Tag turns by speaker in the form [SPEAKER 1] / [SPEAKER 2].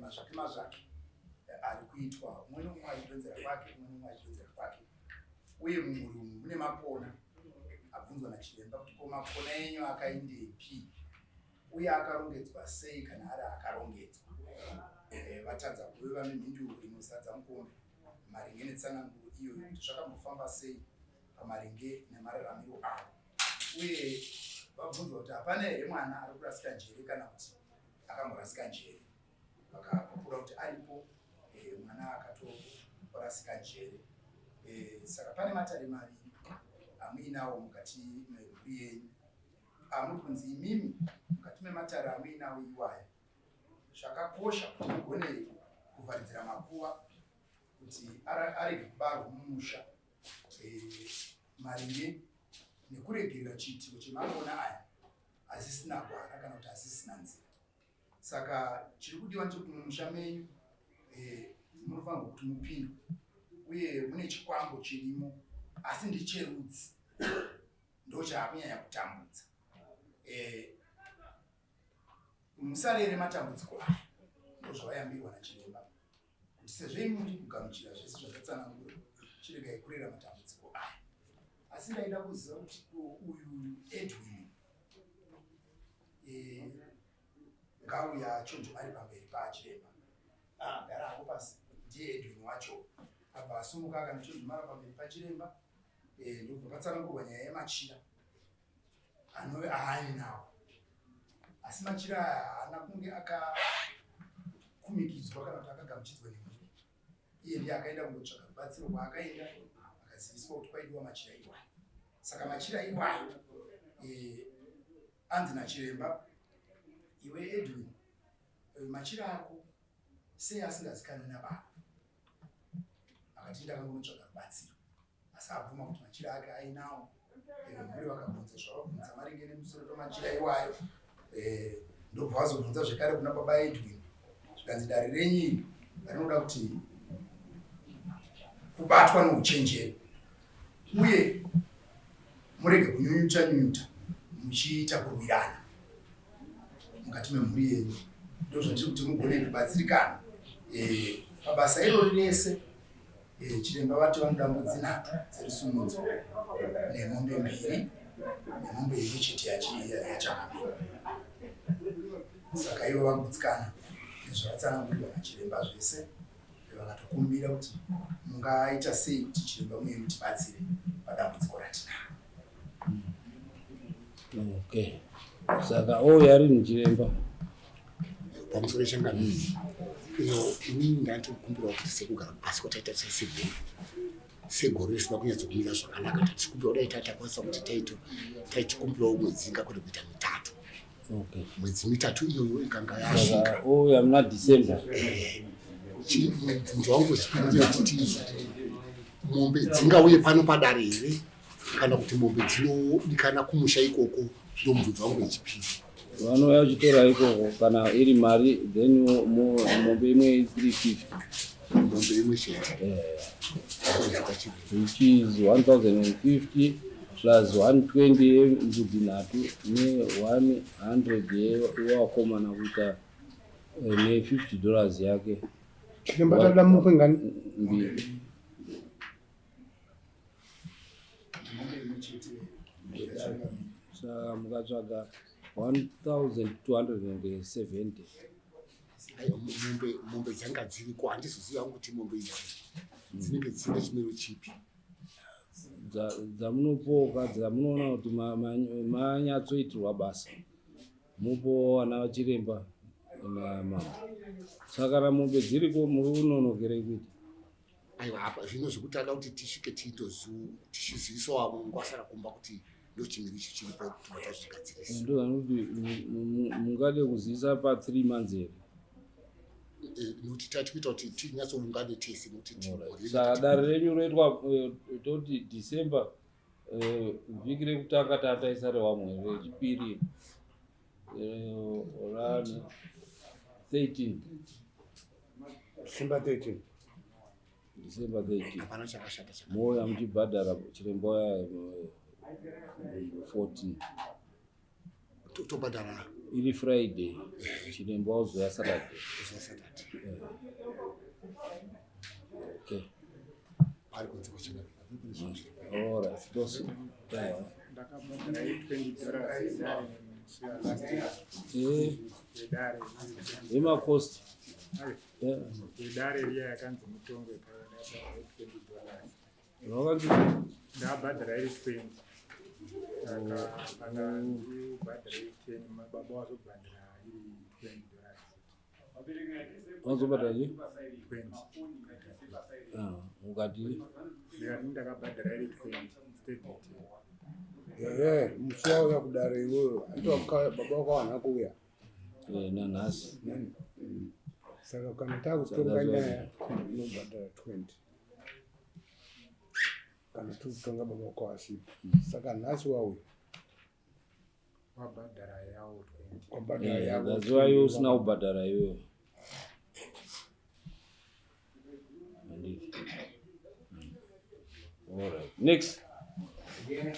[SPEAKER 1] mazvake mazvake ari kuitwa, umwe neumwe achidhonzera kwake, umwe neumwe achidhonzera kwake. Uye mumhuri umu mune mapona abvunzwa nachiremba kuti ko mapona enyu akaindepi uye akarongedzwa sei kana ari akarongedzwa. Eh, vatadza kuve vane mhinduro inozadza mukombe maringe netsananguro iyoyo kuti zvakambofamba sei pamaringe nemararamiro avo. Uye vabvunzwa kuti hapana here mwana ari kurasika njere kana kuti akamborasika njere, vakapupura kuti aripo eh, mwana akatorasika njere. Eh, saka pane matare maviri amuinawo mukati memhuri yenyu amuri kunzi imimi mukati mematare amuinawo iwaya zvakakosha kuti mugone kuvharidzira makuva kuti arege kubarwa mumusha eh, maringe nekuregerera chiitiko chemangona aya asisina gwara kana kuti asisina nzira. Saka chiri kudiwa ndechekuti mumusha menyu eh, munofanirwa kuti mupindwe uye mune chikwambo chirimo asi ndecherudzi ndochaakunyanya kutambudza. Eh, musarere matambudziko aya ndozvavayambirwa nachiremba kuti sezvo imi muri kugamuchira zvese zvatatsanangura chiregai kurera matambudziko aya. Asi ndaida kuziva kuti uyu Edwin eh, ngauya achonjomari pamberi paachiremba. Ah, gara hako pasi, ndiye Edwin wacho. Abva asumuka akanochonjomara pamberi pachiremba eh, ndobva patsanangurwa nyaya yemachira anove aainawo, asi machira aya haana kunge akakumikidzwa kana kuti akagamuchidzwa nemhuri. Iye ndiye akaenda kundotsvaga rubatsiro kwaakaenda akaziviswa kuti kwaidiwa machira iwayo. Saka machira iwayo eh, anzi nachiremba, iwe Edwin, eh, machira ako sei asingazikanwi nababa? Akati ndakangonotsvaga rubatsiro, asi abvuma kuti machira ake ainawo. Eh, mhuri vakabvunza zvavabvunza maringe nemusoro pemachira iwayo, eh, ndobva vazobvunza zvekare kuna baba Edwin, zvikanzi dare renyu iri rinoda kuti kubatwa nouchenjeri uye murege kunyunyuta nyunyuta muchiita kurwirana mukati memhuri yenyu. Ndozvatiri kuti mugone kubatsirikana eh, pabasa irori rese. Eh, chiremba vati vanoda mbudzi nhatu dzerusumudzo nemombe mbiri nemombe imwe chete yachangamire. Saka ivo vagutsikana nezvavatsanangurirwa nachiremba zvese, vakatokumbira kuti mungaita sei kuti chiremba muye mutibatsire padambudziko ratinaro.
[SPEAKER 2] Okay, saka ouya rini chiremba?
[SPEAKER 3] Pamusoro changamire, iyo inini ndatokumbirawo kuti sekugara pasi kwataita sesegore segore risina kunyatsokumira zvakanaka, tatichikumbirawo dai tatakwanisa kuti taitikumbirawo mwedzi ingakone kuita mitatu.
[SPEAKER 2] Okay.
[SPEAKER 3] Mwedzi mitatu iyoyo ikanga yasvika
[SPEAKER 2] ouya muna December.
[SPEAKER 3] Mubvunzo wangu wechipiri ndewekuti mombe dzingauye pano padare here kana kuti mombe dzinodikana kumusha ikoko? Ndo mubvunzo wangu wechipiri.
[SPEAKER 2] Vanouya uchitora ikoko kana iri mari, then mombe imwe 350.
[SPEAKER 3] Mombe imwe chete?
[SPEAKER 2] Eh. Which is 1050 plus 120 yembudzi nhatu ne100 yevakomana kuita eh, ne50 dollars yake.
[SPEAKER 4] Chiremba, tada mombe ngani?
[SPEAKER 2] Mbiri.
[SPEAKER 1] Mombe imwe chete yachangamire.
[SPEAKER 2] Saka mukatsvaga 1270.
[SPEAKER 3] Aiwa, mombe dzanga dziriko, handizoziva hangu kuti mombe idzi dzinenge dzine chimiro chipi.
[SPEAKER 2] Dzamunopoka dzamunoona kuti manyatsoitirwa basa, mupowo vana vachiremba namambo. Saka kana mombe dziriko, muri kunonokerei kuita?
[SPEAKER 3] Aiwa, apa zvino zvekuti ada kuti tisvike tichizivisawo avo ngwasara kumba kuti ndochimiro ichi chiripo, tobva tazvigadzirisa.
[SPEAKER 2] Ndozvanoti mungade kuzivisa pa 3 months here?
[SPEAKER 3] Eh, nokuti tati kuita kuti tinyatsoungane tese nokuti
[SPEAKER 2] Saka dare renyu roitwa toti December, vhiki rekutanga tataisa rewamwe, rechipiri rani 13.
[SPEAKER 4] December 13.
[SPEAKER 2] December 13.
[SPEAKER 3] Hapana chakashata.
[SPEAKER 2] Mouya muchibhadhara chiremba uya 14.
[SPEAKER 3] Tobhadhara.
[SPEAKER 2] Iri Friday, chiremba wazoya Saturday.
[SPEAKER 3] Saturday.
[SPEAKER 2] Okay.
[SPEAKER 3] Pari kunze kwachangamire.
[SPEAKER 2] All right. Tosi. Yeah.
[SPEAKER 5] Ndakabhadhara i20 dollars yedare musi walast year. Yedare.
[SPEAKER 2] Yemacost.
[SPEAKER 5] Ayo. Yedare riya yakanzi mutongwe paya ndakabhadhara i20 dollars.
[SPEAKER 2] Vakanzi
[SPEAKER 5] Ndabhadhara iri 20. Saka pakanzi ubhadhare iri 10 baba wazobhadhara iri 20 dollars.
[SPEAKER 2] Wazobhadhara chi?
[SPEAKER 5] 20.
[SPEAKER 2] Ah, ukati
[SPEAKER 5] Ndikati ndakabhadhara iri 20 instead of 10.
[SPEAKER 4] Ehe, musi wauya kudare iwewe anti baba wako haana kuuya.
[SPEAKER 2] Nanhasi.
[SPEAKER 4] Saka kana takutonga nyaya unobhadhara 20 kana tiri kutonga baba wako asipo. Saka nhasi wauya.
[SPEAKER 5] Wabhadhara yawo 20.
[SPEAKER 4] Wabhadhara yako.
[SPEAKER 2] Ndaziva iwe usina kubhadhara iwewe. Handiti. All right. Next.